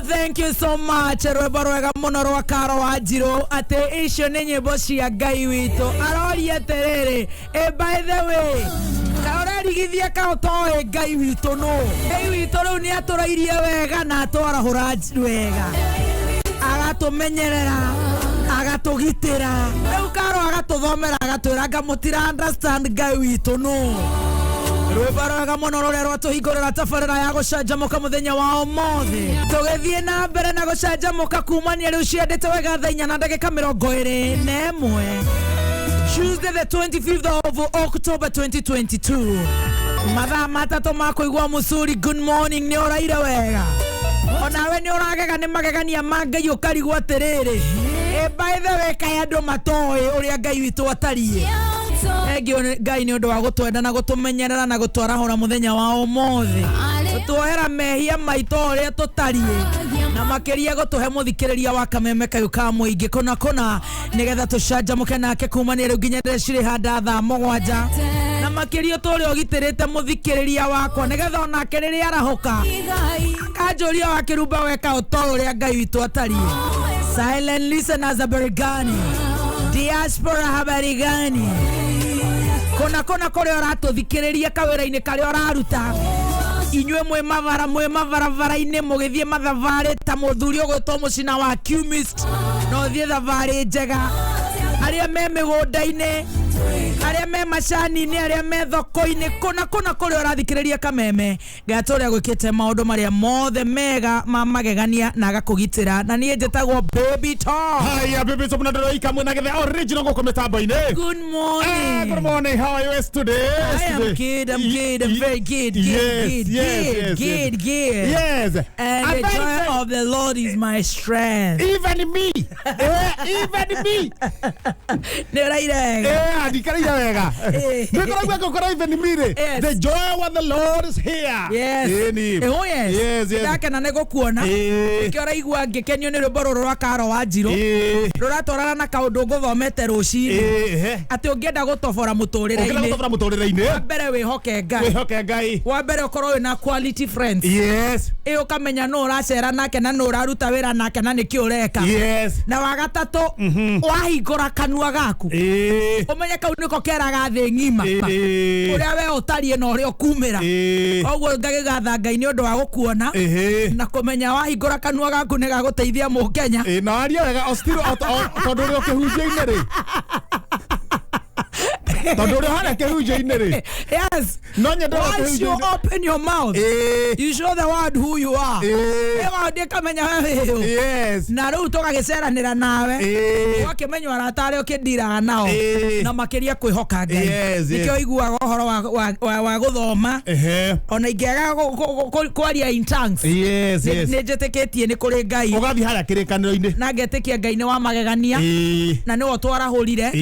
Thank you so much. Rwĩmbo rwega mũno rwa Karo wa Njirũ atĩ icio nĩ nyĩmbo cia Ngai witũ. Aroria atĩrĩrĩ, by the way, ka ũrerigithia ka ũtoĩ Ngai witũ nũ? Ngai witũ rĩu nĩ atũrairie wega na atwarahũra wega, agatũmenyerera, agatũgitĩra. Rĩu Karo agatũthomera agatwĩra anga mũtira understand Ngai witũ nũ. Rwĩmbo rwega mũno rũrĩa rwatũhingũrĩra tabarĩra ya gũcanjamũka mũthenya wa ũmũthĩ. Tũgĩthiĩ na mbere na gũcanjamũka kumania rĩu ciendete wega thaa 4 na ndagĩka 21. Tuesday the 25th of October 2022. Mathaa 3 ma kũigua mũcuri. Good morning, nĩ ũraire wega. Onawe nĩ ũragega nĩ magegania ma Ngai ũkarigwo atĩrĩrĩ. By the way, kaĩ andũ matoĩ ũrĩa Ngai witũ atariĩ. Thengiũ Ngai nĩ ũndũ wa gũtwenda na gũtũmenyerera na gũtwarahũra mũthenya wa ũmũthĩ. Gũtuohera mehia maitũ ũrĩa tũtariĩ na makĩria gũtũhe mũthikĩrĩria wa kameme kayũ ka mũingĩ kũna kũna nĩgetha tũcanjamũke nake kumania rĩu nginya rĩrĩa cirĩ handa thaa 7 na makĩria ũtũre ũgitĩrĩte mũthikĩrĩria wakwa nĩgetha onake rĩrĩa arahũka akanjũria wa kĩrumba weka ũto ũrĩa Ngai witũ atariĩ. Silent listeners, habari gani? Diaspora habari gani? Kũna kũna kũrĩa ũratũthikĩrĩria kawĩra-inĩ karĩa ũraruta, inyuĩ mwĩ mabara mwĩ mabarabara-inĩ mũgĩthiĩ mathabarĩ ta mũthuri ũgwĩtwo mũcina wa Qmist, no ũthiĩ thabarĩ njega. Arĩa me mĩgũnda-inĩ, arĩa me macani-inĩ, arĩa me thoko-inĩ, kũna kũna kũrĩa ũrathikĩrĩria kameme, Ngai atũrĩa gwĩkĩte maũndũ marĩa mothe mega ma magegania na agakũgitĩra. Na niĩ njĩtagwo Baby Top. Haya, Baby Top na ndĩroika mwena gĩthe original gũkũ mĩtambo-inĩ. Good morning. Good morning. How are you today? I am good. I'm good. I'm very good. Good, Yes, good, yes, good, yes, good, yes. good. Yes. And I'm the very joy very of the Lord is my strength. Even me. Even me. Nĩ ũraire wega. Andikareire wega. Nĩngũraigua ngũkora even me rĩ. Yes. The joy of the Lord is here. Yes. Ĩni. Oh, yes. Yes, yes. Ndakena nĩ gũkuona. Nĩkĩo ũraigua ngĩkenio nĩ rwĩmbo rũrũ rwa Karo wa Njirũ. Rũratwarana na kaũndũ ngũthomete rũcinĩ. Atĩ ũngĩenda gũtobora Ũngĩenda mũtũrĩre-inĩ. gũtobora mũtũrĩre-inĩ. Wa mbere wĩhoke Ngai. Wĩhoke Ngai. Wa mbere ũkorwo wĩna quality friends. Yes. Ĩ ũkamenya nũ ũracera nake na nũ ũraruta wĩra nake na nĩkĩ ũreka. Yes. Na wa gatatũ wahingũra kanua gaku ũmenye kau nĩko keraga thĩ ng'ima ũrĩa we ũtariĩ na ũrĩa ũkumĩra. Koguo ngagĩgatha Ngai nĩ ũndũ wa gũkuona na kũmenya wahingũra kanua gaku nĩ gagũteithia mũkenya. Na waria wega o still tondũ ũrĩ o kĩhunjio-inĩ rĩ. Tondũ ũrĩ harĩa kĩhunjio-inĩ rĩ. Yes. No nyende Once you open your mouth, you show the world who you are. Ĩyo ndĩkamenya we wĩ ũ. Yes. Na rĩu tũgagĩceranĩra nawe. Ũgakĩmenya arata arĩa ũkĩndiraga nao. Na makĩria kwĩhoka Ngai. Yes, yes. Nĩkĩo ũiguaga ũhoro wa gũthoma. Ona ingĩaga kwaria in tongues. Yes, yes. Nĩ njĩtĩkĩtie nĩ kũrĩ Ngai. Ũgathiĩ harĩa kĩrĩkanĩro-inĩ. Na ngetĩkia Ngai nĩ wa magegania. Na nĩwe ũtwarahũrire.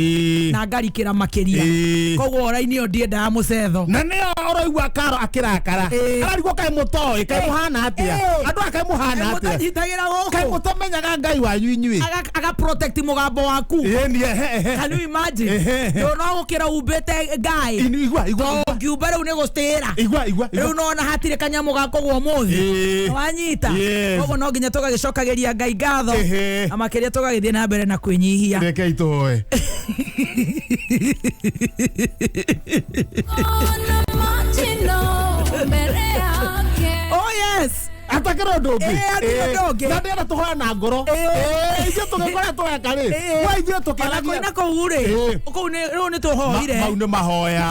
Na ngarikĩra makĩria. Koguo raini ĩyo ndiendaga mũcetho. Na nĩyo ũraigua Karo akĩrakara. Ararigwo kaĩ mũtoĩ, kaĩ mũhana atĩa? Andũ aya kaĩ mũhana atĩa? Mũtanyitagĩra gũkũ. Kaĩ mũtamenyaga Ngai wanyu inyuĩ? Aga protect mũgambo waku. Ĩni, ehe, ehe. Can you imagine? Ehe, ehe. Rĩu no gũkĩra umbĩte Ngai. Igua, igua. Tondũ ngiumba rĩu nĩ gũtĩra. Igua, igua, igua. Rĩu nona hatirĩ kanyamũ ga kũgwa ũmũthĩ. Wanyita? Yes. Koguo no nginya tũgagĩcokagĩria Ngai ngatho. Ehe. Na makĩria tũgagĩthiĩ na mbere na kwĩnyihia. Rekei tũhoe. Oh yes. Atakĩra ũndũ ũngĩ. Hatirĩ ũndũ ũngĩ. Na ndĩrenda tũhoe na ngoro. Ithuĩ tũgĩkorwo tweka rĩ. We ithuĩ tũkenagia. Ona kũina kũu rĩ. Kũu nĩ rĩu nĩ tũhoire. Mau nĩ mahoya.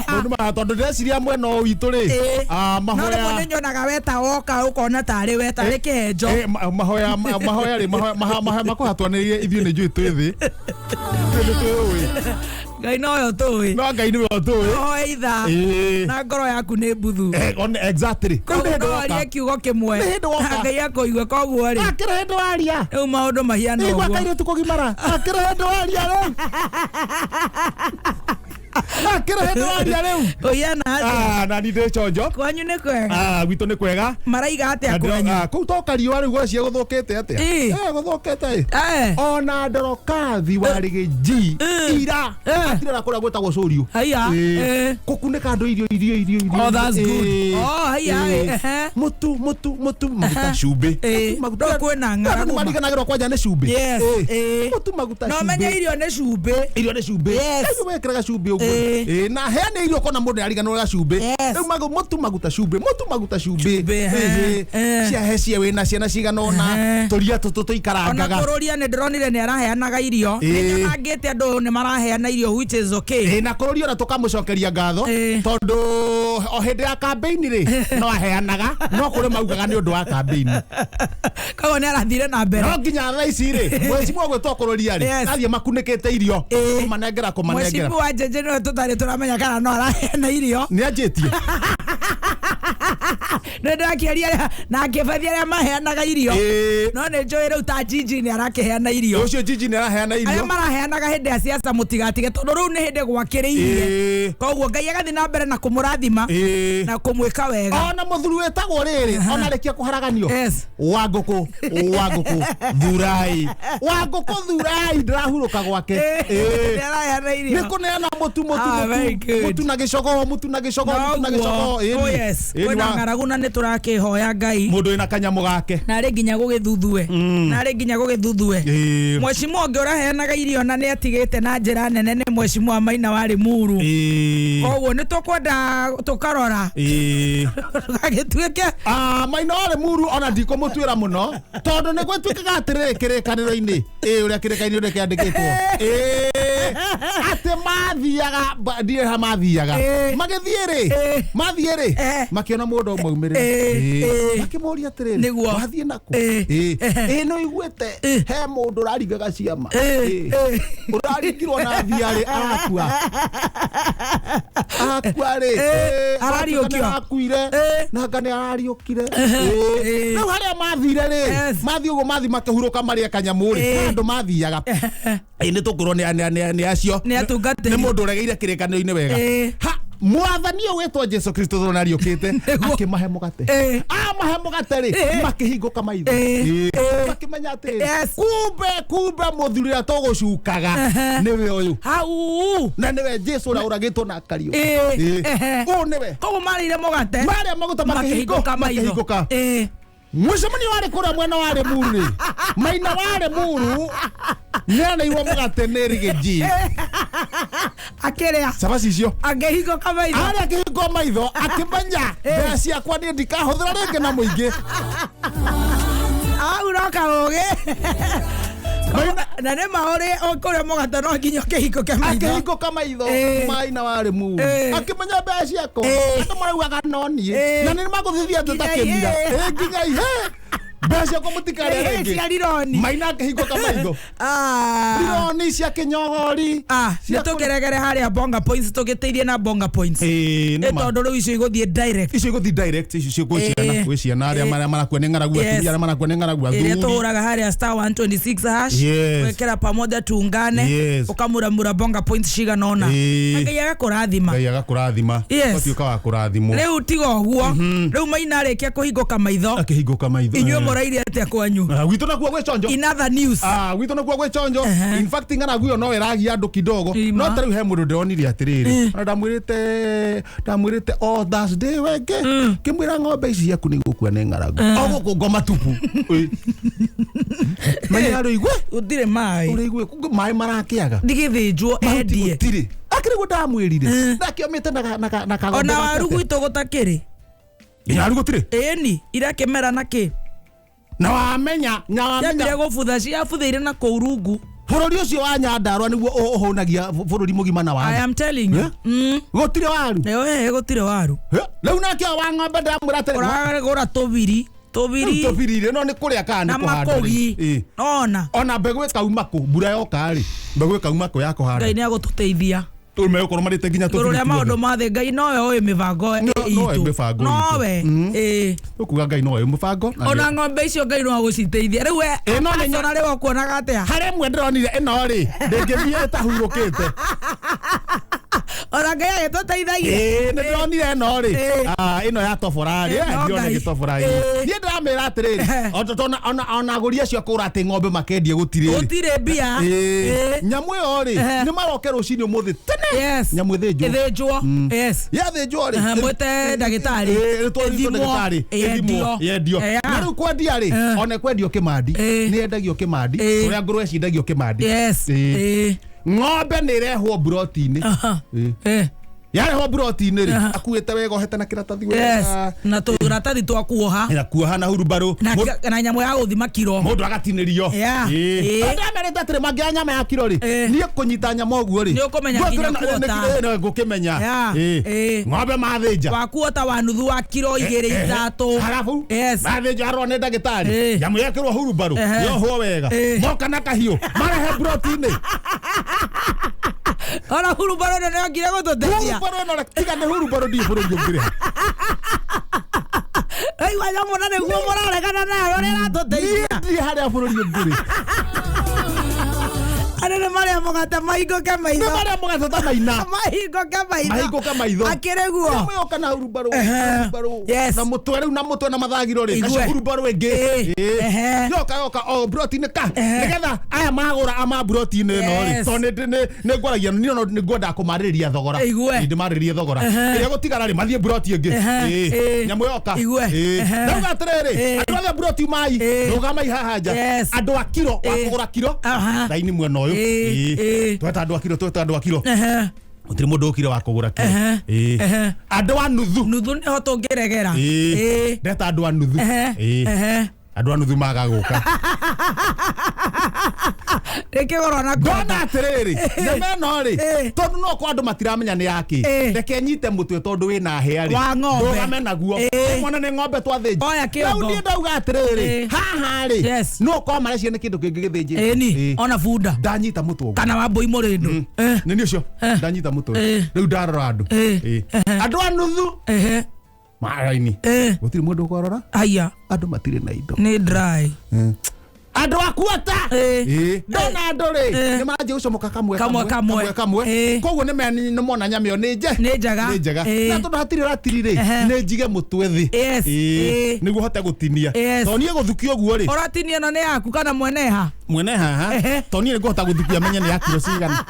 Mau nĩ mahoya. Tondũ ndĩreciria mwena ũyũ witũ rĩ. No Mahoya. rĩmwe nĩ nyonaga weta woka ũkona tarĩ we tarĩ kĩhenjo. Mahoya mahoya rĩ mahoya mahoya makũhatwanĩrie ithuĩ nĩ njũĩ twĩ thĩ. Ithuĩ nĩ twĩũĩ. Ngai nowe ũtũĩ. No Ngai nĩwe ũtũĩ. Hoe ithaa. Na ngoro yaku nĩ mbuthu. Exactly. Rĩu nĩ hĩndĩ No woka. warie kiugo kĩmwe. Nĩ hĩndĩ woka. Na Ngai akũigue koguo rĩ. Akĩrĩ hĩndĩ waria. Rĩu maũndũ mahiana Igua ũguo. kairĩtu kũgimara. Akĩrĩ hĩndĩ waria rĩu. Akĩra hĩndĩ waria rĩu. Ũhiana atĩa? Ah, na ni ndĩ chonjo. Kwanyu nĩ kwega? Ah, gwitũ nĩ kwega. Maraiga Na atĩa kwanyu? Kũu to kariũa rĩu gwacia gũthũkĩte atĩa? Ĩ. Eh, gũthũkĩte ĩ. Eh. Ona ndorokathi warĩ gĩji ira atirara kũrĩa gwĩtagwo cũriũ. Haiya, Ĩ. eh. Kũkunĩka andũ irio irio irio irio. Oh, that's good. Ĩ. Oh, haiya, Ĩ. ehe. Mũtu mũtu mũtu maguta cumbĩ. Ĩ. Mũtu, maguta. No kwĩna ng'aragu Andũ ma. nĩmariganagĩrwo kwanja nĩ cumbĩ. Yes, Ĩ. ĩ. Mũtu maguta No menye cumbĩ. irio nĩ cumbĩ. Irio nĩ cumbĩ. Yes. Rĩu wekĩraga cumbĩ ũguo. Ĩ. Ĩ, na heane irio kona mũndũ nĩariganĩrwo cumbĩ. Yes. Rĩu mũtu maguta cumbĩ, mũtu maguta cumbĩ. Cumbĩ, Ĩ, ĩ. eh. Ciahe cie wĩna ciana cigana ũna Eh. tũria tũtũ Ona tũikarangaga. kũrũria nĩ ndĩronire nĩ araheanaga irio. Ĩ. Nĩ nyonangĩte andũ nĩ maraheana irio which is okay. Ĩ, na kũrũria ona tũkamũcokeria ngatho Ĩ. tondũ o hĩndĩ ya kambĩini rĩ no aheanaga no kũrĩ maugaga nĩ ũndũ wa kambĩini. Koguo nĩ arathire na mbere. No nginya thaa ici rĩ mwecimwa gwĩtwo kũrũria rĩ Yes. athiĩ makunĩkĩte irio Ĩ. kũmanengera kũmanengera. Mwecimwa Njenje nĩwe tũtarĩ tũramenya kana no araheana irio. Nĩ anjĩtie. Nĩ ndĩrakĩaria na akĩbathi arĩa maheanaga irio. Ĩ. No nĩ njũĩ rĩu ta Gigi nĩ arakĩheana irio. Ũcio Gigi nĩ araheana Arĩa irio. maraheanaga hĩndĩ ya siasa mũtigatige tondũ rĩu nĩ hĩndĩ gwakĩrĩirie. Ĩ. Koguo Ngai agathiĩ na mbere na kũmũrathima Ĩ. na kũmwĩka wega. Ona mũthuri wĩtagwo rĩrĩ ona rĩkia kũharaganio. Yes. Wa ngũkũ wa ngũkũ thurai wa ngũkũ thurai ndĩrahurũka gwake. Ĩ. Nĩ araheana irio. Nĩ kũneana mũtu mũtu Ah, very mũtu good. mũtu na gĩcogoo mũtu na gĩcogoo mũtu na gĩcogoo. Noguo. Oh, Ĩni. yes. Ĩni Kwĩna wa- ng'aragu na nĩ tũrakĩhoya Ngai. mũndũ wĩna kanyamũ gake. Narĩ nginya gũgĩthuthue. Narĩ nginya gũgĩthuthue. Ĩ. Mwecimwa ũngĩ ũraheanaga irio na nĩ atigĩte na njĩra nene nĩ mwecimwa Maina wa Limuru. Ĩ. Koguo nĩ tũkwenda tũkarora Ĩ. gagĩtuĩke Ah, Maina wa Limuru ona ndikũmũtuĩra mũno tondũ nĩ gwĩtuĩkaga atĩrĩrĩ kĩrĩkanĩro-inĩ ĩ ũrĩa kĩrĩkanĩro kĩandĩkĩtwo ĩ atĩ mathiaga ndirĩ ha mathiaga Ĩ. magĩthiĩ rĩ Ĩ. mathiĩ rĩ Eh. makĩona mũndũ ũmwe Ĩ, aumĩrĩra ĩ. makĩmũria atĩrĩrĩ Nĩguo. wathiĩ nakũ Ĩ. ĩ Ehe. ĩ nĩ ũiguĩte Ĩ. he mũndũ ũraringaga ciama Ĩ, Ĩ. ĩ. ũraringirwo na thiarĩ arakua akua rĩ Ĩ, ĩ, arariũkio. nĩ arakuire Ĩ. na anga nĩ arariũkire Ĩ. rĩu harĩa mathire rĩ Yes. mathiĩ ũguo mathi makĩhurũka marĩe kanyamũ rĩ Ĩ. kwĩ andũ mathiaga ĩ nĩ tũkũrwo nĩ acio Nĩ atungatĩri. nĩ mũndũ ũregeire kĩrĩkanĩro-inĩ wega Ĩ. ha mwathani ũyũ wĩtwo Jesu Kristo tondũ nĩariũkĩte Nĩguo. akĩmahe mũgate Ĩ. amahe mũgate rĩ Ĩ. makĩhingũka maitho Ĩ. Ĩ. Ĩ. makĩmenya atĩrĩrĩ Yes. kumbe kumbe mũthuri ũrĩa tũgũcukaga Ehe. nĩwe ũyũ hau na nĩwe Jesu ũrĩa ũragĩtwo na akariũka Ĩ. Ĩ. Ehe. ũyũ nĩwe koguo marĩire mũgate marĩa maguta makĩhingũka maitho. makĩhingũka Ĩ. mũcemanio warĩ kũrĩa mwena wa Limuru rĩ Maina wa Limuru nĩaneirwo mũgate nĩ Riggy Akĩrĩa cabaci icio akĩhingũka maitho. arĩa akĩhingwo maitho akĩmenya mbeca ciakwa niĩ ndikahũthĩra rĩngĩ na mũingĩ Au roka ũgĩ. Maina- Na nĩ ma ũrĩ kũrĩa mũgate no nginya ũkĩhingũke maitho. akĩhingũka maitho Ĩ. Maina wa Limuru Ĩ. akĩmenya mbeca ciakwa Ĩ. andũ maraugaga no niĩ Ĩ. na nĩ magũthithia andũ ta Nginya kĩmira ihe. Ĩ, nginya ihe mbeca ciakwa mũtikarĩa Ihe rĩngĩ cia rironi. Maina akĩhingũka maitho Ah. rironi cia kĩnyogori Ah, cia nĩ tũkĩregere harĩa Bonga Points tũgĩteithie na Bonga Points. Ĩ, Ĩ nĩ ma. tondũ rĩu icio igũthiĩ direct. Icio igũthiĩ direct icio gwĩ ciana Ĩ. gwĩ ciana arĩa Ĩ. marĩa marakua nĩ ng'aragu Yes. atumia arĩa marakua nĩ ng'aragu Ĩrĩa athuri tũhũraga harĩa star 126 hash Yes. gwĩkĩra pamoja tuungane Yes. ũkamuramura Bonga Points cigana ũna. Ĩ. Na Ngai agakũrathima. Ngai agakũrathima Yes. ũtuĩka wa kũrathimwo Rĩu tiga ũguo rĩu Maina arĩkia kũhingũka maitho akĩhingũka maitho inyuĩ Eh. mũraire atĩa kwanyu. Ah, gwitũ nakuo gwĩ chonjo In other news. Ah, gwitũ nakuo gwĩ chonjo Ehe. in fact ng'aragu ĩyo no ĩragia andũ kidogo Ima. no ta rĩu he mũndũ ndĩronire atĩrĩrĩ ona ndamwĩrĩte ndamwĩrĩte o Thursday wenge ngĩmwĩra ng'ombe ici ciaku nĩ igũkua nĩ ng'aragu o gũkũ ngoma tupu Ĩ. menya rĩigwe Gũtirĩ maĩ. ũrĩigue maĩ marakĩaga Ndigĩthĩnjwo Mahuti endie. gũtirĩ akĩrĩ guo ndamwĩrire ndakiomĩte na kagombe Ona waru gake. gwitũ gũtakĩrĩ. Nginya waru gũtirĩ Ĩni irakĩmera na kĩ. na wamenya na Ciambire wamenya gũbutha ciabuthĩire na kũu rungu. bũrũri ũcio wa Nyandarua nĩguo ũhũnagia bũrũri mũgima na I waru am telling you. Yeah? Gũtirĩ waru Ĩyo he gũtirĩ waru. Rĩu nake wa ng'ombe ndamwĩra atĩrĩ Ũragũra tũbiri. Tũbiri tũbirire no nĩ kũrĩa kana na nĩ kũhanda rĩ. makũgi. Ĩ. Ona Ona mbegũ ĩkauma kũ mbura yoka rĩ mbegũ ĩkauma kũ ya kũhanda Ngai nĩ agũtũteithia. Tondũ megũkorwo marĩte nginya Igũrũ tũbiri rĩa maũndũ mothe Ngai nowe ũĩ mĩbango Nowe itũ. mĩbango itũ. Nowe. Ĩ. Tũkuga Ngai nowe mũbango na Ona ng'ombe icio Ngai no agũciteithia. Rĩu we Ĩ, no nĩ ona rĩu ũkuonaga atĩa? harĩ ĩmwe ndĩronire ĩno rĩ ndĩngĩthiĩ ĩtahurũkĩte. Ona Ngai agĩtũteithagia. Ĩĩ, nĩ ndĩronire ĩno rĩ. Ĩĩ. Ah, ĩno ya tobora rĩ. Ĩĩ, no Ndĩrona Ngai. ĩgĩtobora Ĩĩ. niĩ ndĩramĩra atĩrĩrĩ, ona agũri acio akũra atĩ ng'ombe makendia gũtirĩ rĩ. Gũtirĩ mbia. Ĩĩ. Ĩĩ. Nyamũ ĩyo rĩ, Ehe. nĩ maroke rũcinĩ ũmũthĩ tene. Yes. Nyamũ ĩthĩnjwo. Ĩthĩnjwo. Yes. Yathĩnjwo rĩ, Ehe, mwĩte ndagĩtarĩ. Ĩĩ, ĩtwarĩtwo Ĩthimwo. ndagĩtarĩ, ĩthimwo, Yendio. yendio. Ĩya. Na rĩu kwendia rĩ, Eh. ona ĩkwendio kĩmandi, Ĩĩ. nĩ yendagio kĩmandi, Ĩĩ. ũrĩa ngũrwe ciendagio kĩmandi. Yes. Ĩĩ. Ĩĩ. Ng'ombe nĩ ĩrehwo mburoti-inĩ. Aha. Ĩĩ. Ĩĩ. Yarehwo mburoti-inĩ rĩ, Aha. akuĩte wega ohete na kĩratathi Yes. wega. Na tũratathi twa kuoha. Na kuoha na hurumbarũ. Na na nyamũ ya gũthima kiro. Mũndũ agatinĩrio. Yeah. Ĩĩ. Ndamerĩte atĩrĩ mangĩoya nyama ya kiro rĩ, Ĩĩ. niĩ kũnyita nyama ũguo rĩ, Nĩ ũkũmenya nginya kuota. ngũkĩmenya. Yeah. Ĩĩ. Ĩĩ. Ng'ombe mathĩnja. Wakuota wa nuthu wa kiro igĩrĩ ithatũ. Harabu Yes. mathĩnjwo arorwo nĩ ndagĩtarĩ, Ĩĩ. nyamũ yekĩrwo hurumbarũ, Ehe. yohwo wega, Ĩĩ. moka na kahiũ marehe mburoti-inĩ. Ona hurumbarũ ĩno nĩyokire gũtũteithia. Hurumbarũ ĩno tiga nĩ hurumbarũ ndiĩ bũrũri ũngĩrĩha. Aigua nyamũ na nĩguo mũraregana nayo ũrĩa ĩratũteithia. Niĩ ndirĩ harĩa bũrũri ũngĩrĩ. Andũ nĩ marĩa mũgate mahingũke Nĩ maitho. marĩa mũgate ta maina. Mahingũke maitho. Mahingũke maitho. Akĩrĩ guo. Nyamũ yoka na hurumbarũ, Ehe. hurumbarũ. Yes. Na mũtwe rĩu, na mũtwe na mathagiro rĩ, Igue. gacio hurumbarũ ĩngĩ. Ĩĩ. Ĩĩ. Ehe. Yoka yoka o mburoti-inĩ ka, Ehe. nĩgetha aya magũra ama mburoti-inĩ ĩno rĩ, Yes. tondũ nĩ ngwaragia niĩ no nĩ ngwendaga kũmarĩrĩria thogora. Igue. Ĩĩ, ndĩmarĩrĩrie thogora. Ehe. Ĩrĩa gũtigara rĩ, mathiĩ mburoti ĩngĩ. Ehe. Ĩĩ. Ĩĩ. Nyamũ yoka. Igue. Ĩĩ. Ehe. Ndauga atĩrĩrĩ, Ĩĩ. andũ othe mburoti mai, Ĩĩ. rũgamai haha nja. Yes. Andũ a kiro, wa Ĩĩ. kũgũra kiro, Aha. raini mwena ũyũ. Ĩĩ. Ĩĩ. Ĩĩ. Tweta andũ a kiro, tweta andũ a kiro, Ehe. gũtirĩ mũndũ ũkire wa kũgũra kiro. Ehe. Ĩĩ. Ehe. Andũ a nuthu. Nuthu nĩho tũngĩregera. Ĩĩ. Ĩĩ. Ndeta andũ a nuthu. Ehe. Ĩĩ. Ehe. Andũ a nuthu maga gũka. Nĩ kĩgũrwo na Ndona kuota. atĩrĩrĩ, nyama ĩno rĩ, Ĩĩ. tondũ no kwa andũ matiramenya nĩ yakĩ, Ĩĩ. reke nyite mũtwe tondũ wĩna hĩa rĩ, Wa ng'ombe. ndũgame naguo. Ĩĩ. Mwana nĩ ng'ombe twathĩnja. Oya kĩongo. Rĩu niĩ ndauga atĩrĩrĩ, Ĩĩ. haha rĩ, Yes. no korwo marecia nĩ kĩndũ kĩngĩ gĩthĩnjĩtwo. Ĩni. Ĩĩ. Ona bunda. Ndanyita mũtwe ũguo. Kana wa mbũi mũrĩndũ. Eh. Nĩ niĩ ũcio Eh. ndanyita mũtwe. Ĩĩ. Rĩu ndarora andũ. Ĩĩ. Ĩĩ. Andũ a nuthu Ehe. maraini, Ĩĩ. gũtirĩ mũndũ ũkwarora, Aya. andũ matirĩ na indo. Nĩ dry. Andũ a kuota. Ĩĩ. Ĩĩ. Ndona andũ rĩ, Ĩĩ. nĩ maranjia gũcomoka kamwe Kamwe, kamwe. kamwe. Ĩĩ. Koguo nĩ mona nyama ĩyo nĩ nje Nĩ njega. nĩ njega. Ĩĩ. Na tondũ hatirĩ ratiri rĩ, Ehe. nĩ njige mũtwe thĩ. Yes. Ĩĩ. Ĩĩ. Nĩguo hote gũtinia, Yes. tondũ niĩ gũthukia ũguo rĩ, Ũratinia ĩno nĩ yaku kana mwene ha? mwene haha, Ehe. tondũ niĩ nĩngũhota gũthukia menye nĩ ya kiro cigana.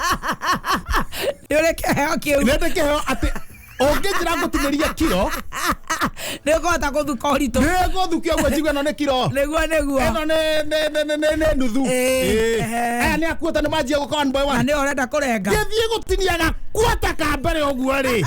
Nĩ ũrĩ kĩheo kĩu. Nĩ kĩheo atĩ ũngĩnjĩra ngũtinĩria kiro, Nĩ ũkũhota gũthuka ũritũ. nĩ ngũthukia ũguo njigue ĩno nĩ kiro, Nĩguo nĩguo. ĩno nĩ nuthu. Ĩĩ. Ĩĩ. Ehe. Aya nĩ akuota, nĩ manjia gũka one by Na one. nĩ ũrenda kũrenga. Gĩthiĩ gũtinia gakuota ka mbere ũguo rĩ,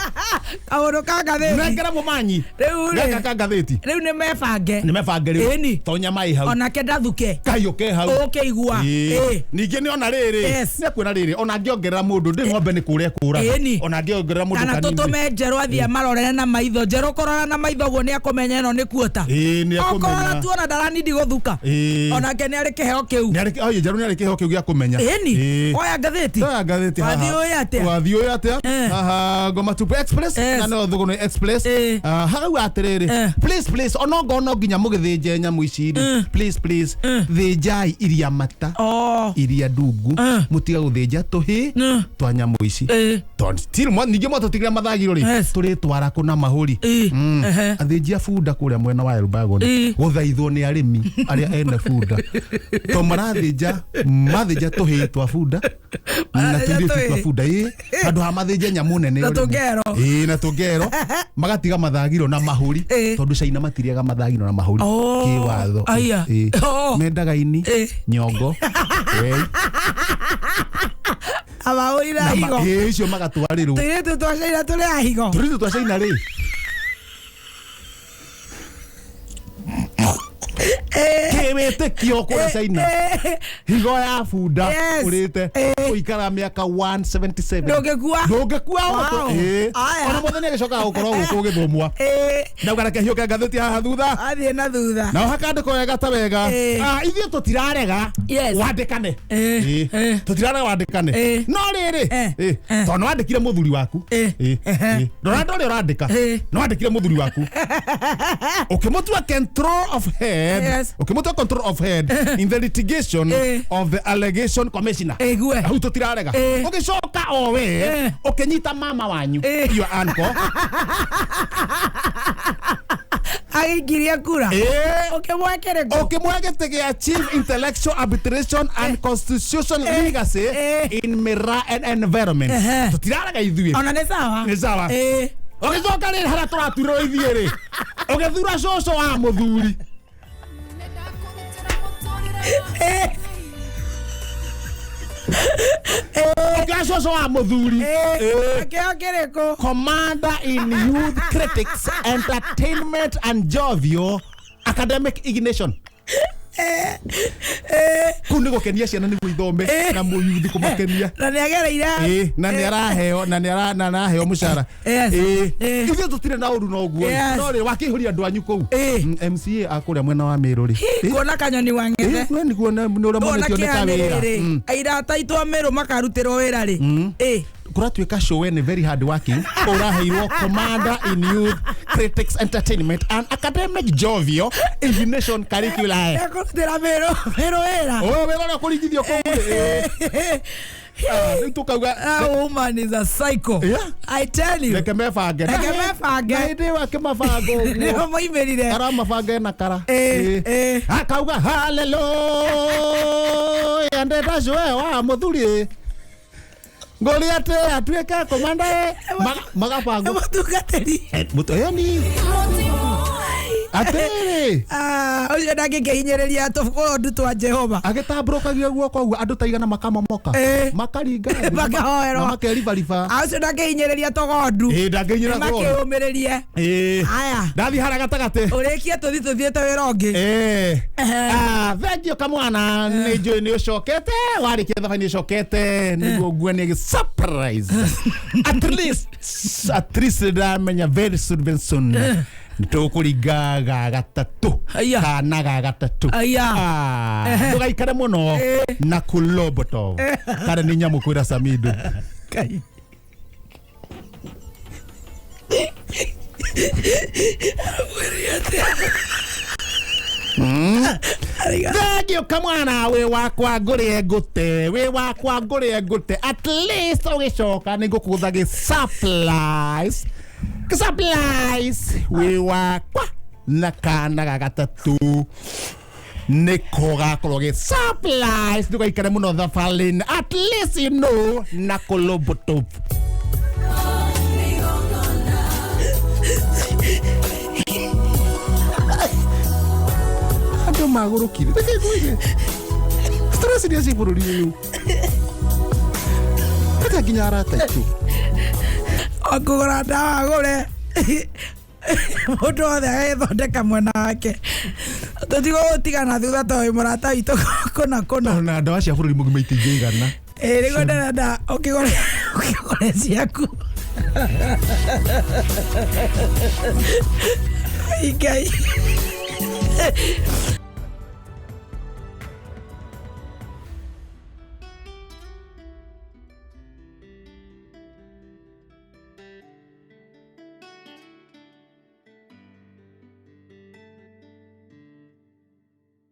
Kaũndũ ka ngathĩti. nengera mũmanyi Rĩu rĩ. gaka ka ngathĩti. Rĩu nĩ mebange. Nĩ mebange rĩu. Ĩni. Tonya mai hau, Onake ndathuke. kahiũ ke hau. Ũkĩigua. Ĩĩ. Ĩĩ. Ningĩ nĩ ona rĩrĩ, Yes. nĩ akuona rĩrĩ, ona angĩongerera mũndũ ndĩ ng'ombe nĩ kũra ĩkũraga. Ĩni. Ona angĩongerera mũndũ Kana kanini. tũtũme njerũ athiĩ amarorere na maitho. Njerũ kũrora na maitho ũguo nĩ akũmenya ĩno nĩ kuota. Ĩĩ, nĩ Okorora akũmenya. tuona ndaranindi gũthuka. Ĩĩ. Onake nĩ arĩ kĩheo kĩu. Nĩ arĩ oye, njerũ nĩ arĩ kĩheo kĩu gĩa kũmenya. Ĩni. Ĩĩ. Oya ngathĩti. Ndoya ngathĩti haha. Wathiĩ ũĩ atĩa? Wathiĩ ũĩ atĩa? Eh. Haha Ngoma Tupu Express, Yes. na no Thũgũnĩ Express. Eh. Ah, harauga atĩrĩrĩ, Eh. please please, onongorwo no nginya mũgĩthĩnje nyamũ ici rĩ, please please, thĩnjai iria mata, Oh. iria ndungu, Eh. mũtiga gũthĩnja tũhĩ Mm. twa nyamũ ici. Ĩĩ. Tondũ still ningĩ mwatũtigĩra mathagiro rĩ, Yes. tũrĩtwara kũ na mahũri. Ĩĩ. Ehe. Athĩnji a bunda kũrĩa mwena wa Elbagon Ĩĩ. gũthaithwo nĩ arĩmi arĩa ene bunda, to marathĩnja mathĩnja tũhĩĩ twa bunda na Marathĩnja tũirĩtu twa tũhĩĩ. bunda. Ĩĩ, handũ ha mathĩnje nyamũ nene Na ũrĩmi. tũngero. Ĩĩ, na tũngero, magatiga mathagiro na mahũri, Ĩĩ. tondũ China matirĩaga mathagiro na mahũri Oh. kĩwatho. Aya. Ĩĩ. Oh. Mendaga ini, Ĩĩ. nyongo, wei, Amahũri na na higo. ĩĩ, icio magatwarĩrwo. Tũirĩtu twa China tũrĩ a higo. Tũirĩtu twa China rĩ, kĩwĩtĩkio kũrĩa China, higo ya bunda Yes. ũrĩte Eh. ũikara mĩaka 177. Ndũngĩkua. Ndũngĩkua. Wow. Ĩĩ. Aya. Ona mũthenya agĩcokaga gũkorwo gũkũ gĩthũmwa. Ĩĩ. Ndauga reke hiũke ngathĩti haha thutha. Athiĩ na thutha. Nao hakandĩkwo wega ta wega. Eh. Ah, ithuĩ tũtirarega Yes. wandĩkane. Eh. Ĩĩ. Eh. Tũtirarega wandĩkane, Eh. no rĩrĩ, Eh. ĩĩ, Eh. tondũ nĩwandĩkire mũthuri waku. Eh. Ĩĩ. Ehe. Ĩĩ. Ndũranda ũrĩa ũrandĩka, Eh. nĩwandĩkire mũthuri waku ũkĩmũtua control of head. Yes. Ũkĩmũtua control of head in the litigation of the allegation commissioner. Ĩgue. Hau tũtirarega. Ũgĩcoka o we ũkĩnyita mama wanyu, your uncle. Agĩikirie kura. Ũkĩmũhe kĩrĩkũ? Ũkĩmũhe gĩtĩ gĩa chief intellectual arbitration and constitution legacy in mira and environment. Tũtirarega ithuĩ. Ona nĩ sawa. Nĩ sawa. Ũgĩcoka rĩrĩ harĩa tũratuirwo ithuĩ rĩ, ũgĩthura cũcũ wa mũthuri. Ũkĩoya cũcũ wa mũthuri. Akĩheo kĩrĩkũ? Commander in youth critics entertainment and jovial academic ignition. Kũu nĩ gũkenia ciana nĩguo ithome na mũyuthi kũmakenia. Na nĩ agereire. Na nĩ araheo na nĩ ara na araheo mũcara. Yes. Ithuĩ tũtirĩ na ũru na ũguo. Yes. No rĩ, wakĩihũria andũ anyu kũu. MCA a kũrĩa mwena wa Mĩrũ rĩ. Kuona kanyoni wa ng'ethe. We nĩguo nĩ ũrĩa Kuona monetio nĩ kawĩra. kĩanĩrĩrĩ aira ataitũ a Mĩrũ makarutĩrwo wĩra rĩ. Kũratuĩka show nĩ very hard working, ũraheirwo commander in youth critics entertainment and academic jovial ignition curricula. Ekũrutĩra Mĩrũ wĩra. O wĩra ũrĩa kũringithio kũu rĩ. Rĩu tũkauga That woman is a psycho. Yeah. I tell you. Reke mebange. Reke mebange. Na hĩndĩ ĩyo akĩmabanga ũguo Nĩo moimĩrire. aramabanga ena kara. Akauga haleluya ndenda cwe wa mũthuri ngũria atĩ atuĩke komanda magabangwo. Mũtungatĩri. Mũtoyani atĩrĩ. Ah, ũcio ndangĩkĩhinyĩrĩria tũgondu twa Jehova. Agĩtambũrũkagia guoko ũguo andũ ta igana makamomoka, makaringa thĩ, Makahoerwo. na makeribariba. Ah, ũcio ndangĩhinyĩrĩria tũgondu. Ndangĩhinyĩrĩria tũgondu. Makĩũmĩrĩrie. Aya. Ndathiĩ harĩa gatagatĩ. Ũrĩkie tũthiĩ tũthiĩte wĩra ũngĩ. Ah, thengiũ kamwana, nĩ njũĩ nĩ ũcokete warĩkia thabarĩ, nĩ ũcokete nĩguo nguanie gĩ surprise. At least ndamenya very soon, very soon nĩtũkũringa ga gatatũ. Aya. Kana ga gatatũ. Aya. Ah, ndũgaikare mũno na kulobotov kana nĩ nyamũ kwĩra Samido. Ngai. Thengiũ kamwana, wĩ wakwa ngũrĩe ngũte, wĩ wakwa ngũrĩe ngũte. At least ũgĩcoka nĩ ngũkũgũtha gĩ surprise, gĩ surprise. Wĩ wakwa na kana ga gatatũ nĩko gakorwo gĩ surprise. Ndũgaikare mũno thabarĩ-inĩ, at least you know na kũlobotop. Andũ magũrũkire. Reke ngwĩre, stress iria ci bũrũri ũyũ ate nginya arata aitũ. Okũgũra ndawa agũre mũndũ wothe agagĩthondeka mwena wake, tũtigũgũtigana thutha tondũ wĩ mũrata witũ kũna kũna. Ona ndawa cia bũrũri mũgima itingĩigana. Ĩ nĩguo ndĩrenda ũkĩgũre ũkĩgũre ciaku. Ai, Ngai.